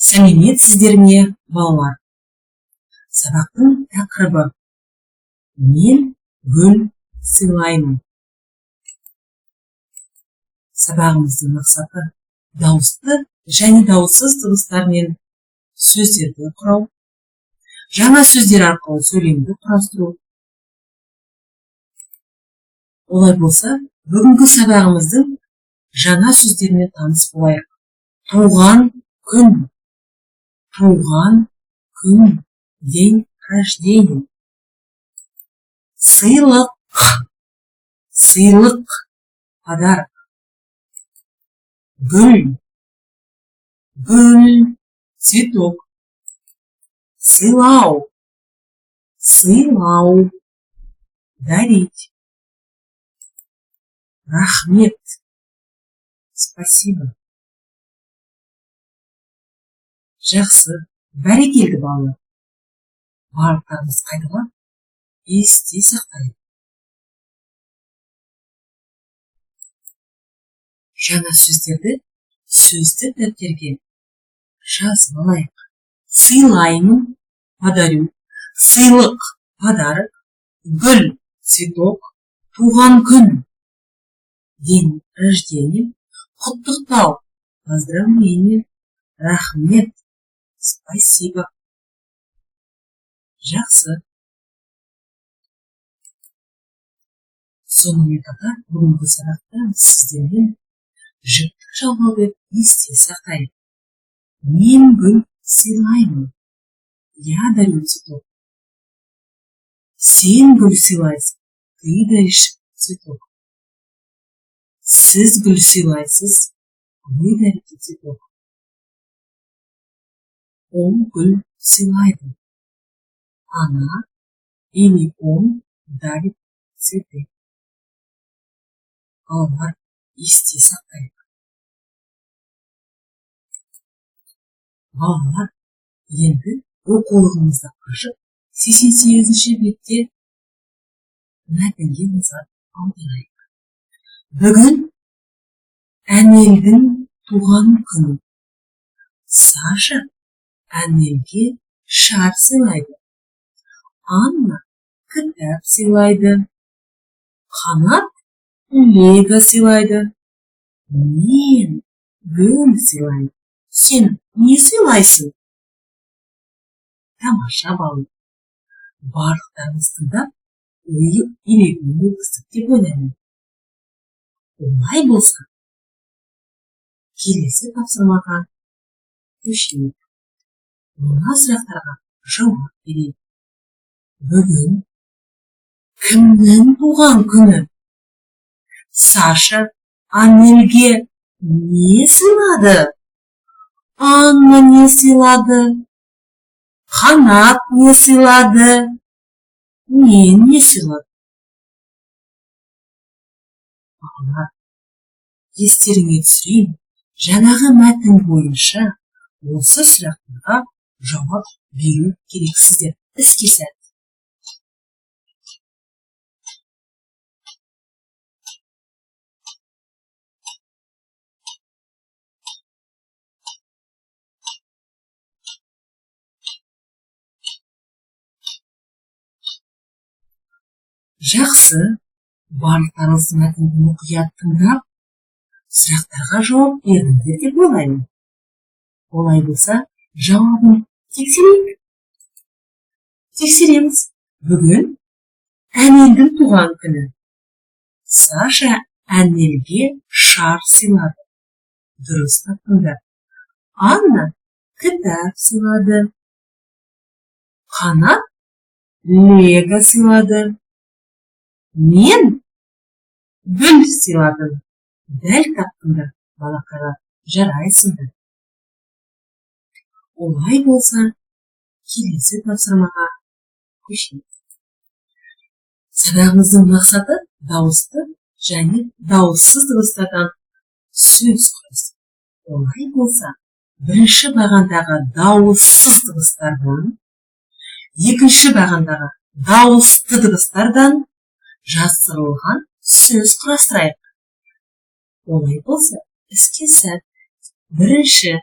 Сәлеметсіздер ме, балалар? Сабақтың тақырыбы: «Мен гүл сыйлаймын». Сабағымыздың мақсаты: дауысты және дауыссыз дыбыстармен сөздерді құрау, жаңа сөздер арқылы сөйлемді құрастыру. Олай болса, бүгінгі сабағымыздың жаңа сөздеріне таныс болайық. Туған күн, туған күн, день рождения. Сыйлық, сыйлық, подарок. Гүл, гүл, цветок. Сыйлау, сыйлау, дарить. Рахмет, спасибо. Жақсы, бәрекелді, балалар. Барлықтарымыз қайталап, есте сақтайық. Жаңа сөздерді сөздік дәптерге жазып алайық. Сыйлаймын, подарю, сыйлық, подарок, гүл, цветок, туған күн, день рождения, құттықтау, поздравление, рахмет, спасибо. Жақсы. Сонымен қатар, бүгінгі сабақта сіздермен жіктік жалғауды есте сақтайық. Мен гүл сыйлаймын. Я дарю цветок. Сен гүл сыйлайсың. Ты даришь цветок. Сіз гүл сыйлайсыз. Вы дарите цветок. Ол гүл сыйлайды. Она или он дарит цветы. Балалар, есте сақтайық. Балалар, енді оқулығымызды ашып, 88-бетте мәтінге назар аударайық. Бүгін Әнелдің туған күні. Саша Әнелге шар сыйлайды. Анна кітап сыйлайды. Қанат лего сыйлайды. Мен гүл сыйлаймын. Сен не сыйлайсың? Тамаша, балалар. Барлықтарыңыз тыңдап, елегінен өткіздік деп ойлаймын. Олай болса, келесі тапсырмаға көшейік. Мына сұрақтарға жауап берейік. Бүгін кімнің туған күні? Саша Анельге не сыйлады? Анна не сыйлады? Қанат не сыйлады? Мен не сыйладым? Балалар, естеріңе түсірейін, жаңағы мәтін бойынша осы сұрақтарға жауап беру керексіздер. Іске сәт. Жақсы, барлықтарыңыз мәтінді мұқият тыңдап, сұрақтарға жауап бердіңдер деп ойлаймын. Олай болса, жауабын тексерейік. Тексереміз. Бүгін Әнелдің туған күні. Саша Әнелге шар сыйлады. Дұрыс таптыңдар. Анна кітап сыйлады. Қанат лего сыйлады. Мен гүл сыйладым. Дәл таптыңдар, балақайлар, жарайсыңдар. Олай болса, келесі тапсырмаға көшейік. Сабағымыздың мақсаты: дауысты және дауыссыз дыбыстардан сөз құрастыру. Олай болса, бірінші бағандағы дауыссыз дыбыстардан, екінші бағандағы дауысты дыбыстардан жаздырылған сөз құрастырайық. Олай болса, іске сәт. Бірінші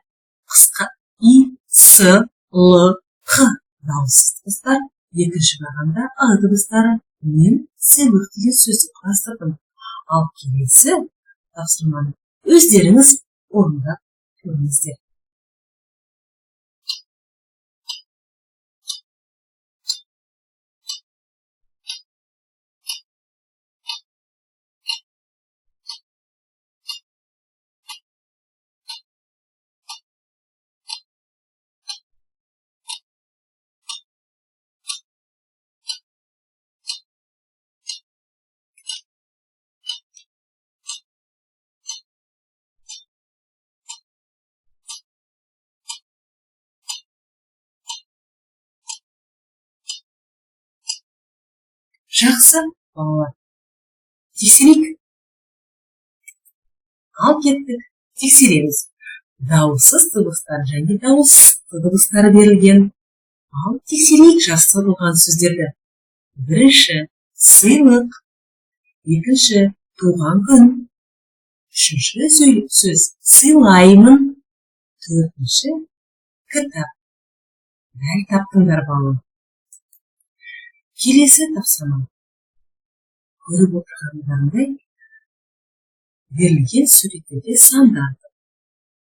қысқа И, С, Л, Қ дауыссыз дыбыстар, екінші бағанда Ы дыбыстары мен сыйлық деген сөзді құрастырдым. Ал келесі тапсырманы өздеріңіз орындап көріңіздер. Жақсы, балалар. Тексерейік. Ал кеттік, тексереміз. Дауыссыз дыбыстар және дауысты дыбыстары берілген. Ал тексерейік жасырылған сөздерді. Бірінші, сыйлық. Екінші, туған күн. Үшінші сөз, сыйлаймын. Төртінші, кітап. Дәл таптыңдар, балалар. Келесі тапсырма. Көріп отырғандарыңдай, берілген суреттерде сандар.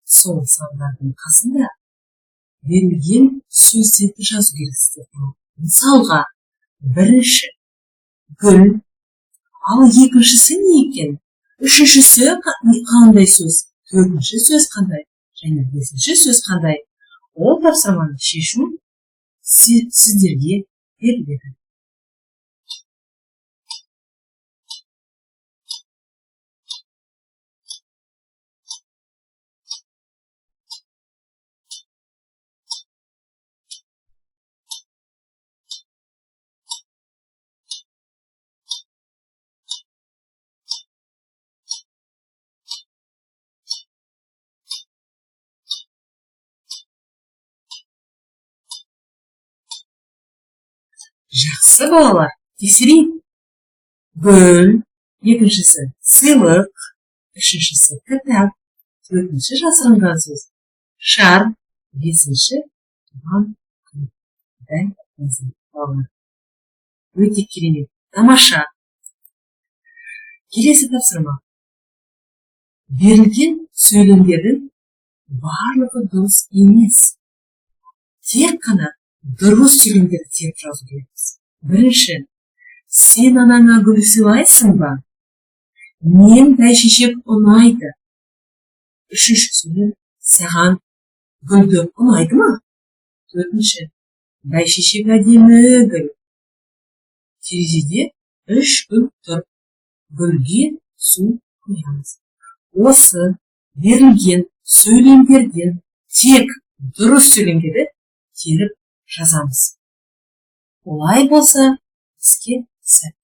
Сол сандардың қасында берілген сөздерді жазу керексіздер. Мысалға, бірінші гүл, ал екіншісі не екен? Үшіншісі қандай сөз? Төртінші сөз қандай? Және бесінші сөз қандай? Ол тапсырманы шешу сіздерге беріледі. Жақсы, балалар, тексерейік. Гүл, екіншісі сыйлық, үшіншісі кітап, төртінші жасырынған сөз шар, бесінші туған күн. Дәл өзі, балалар. Өте керемет, тамаша. Келесі тапсырма. Берілген сөйлемдердің барлығы дұрыс емес. Тек қана дұрыс сөйлемдерді теріп жазу керекпіз. Бірінші, сен анаңа гүл сыйлайсың ба? Мен бәйшешек ұнайды. Үшінші сөйлем, саған гүлді ұнайды ма? Төртінші, бәйшешек әдемі гүл. Терезеде 3 гүл тұр. Гүлге су құямыз. Осы берілген сөйлемдерден тек дұрыс сөйлемдерді теріп жазамыз. Олай болса, іске сәт.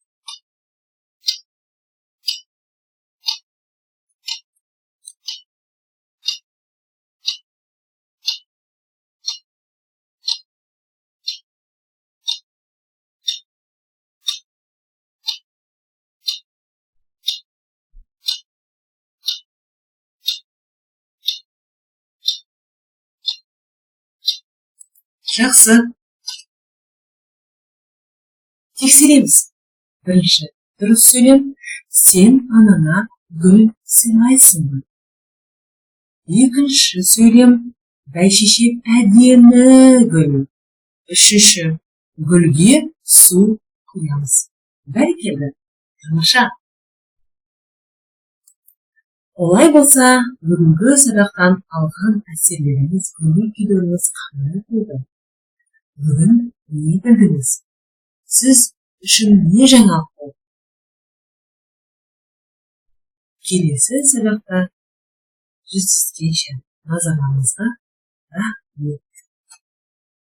Жақсы. Тексереміз. Бірінші, дұрыс сөйлем. Сен анаңа гүл сыйлайсың ба? Екінші сөйлем. Бәйшешек әдемі гүл. Үшінші, гүлге су құямыз. Бәрекелді. Тамаша. Олай болса, бүгінгі сабақтан алған әсерлеріңіз, көңіл күйлеріңіз қандай болды? Бүгін не білдіңіз? Сіз үшін не жаңалық болды? Келесі сабақта жүздескенше назарларыңызға рахмет.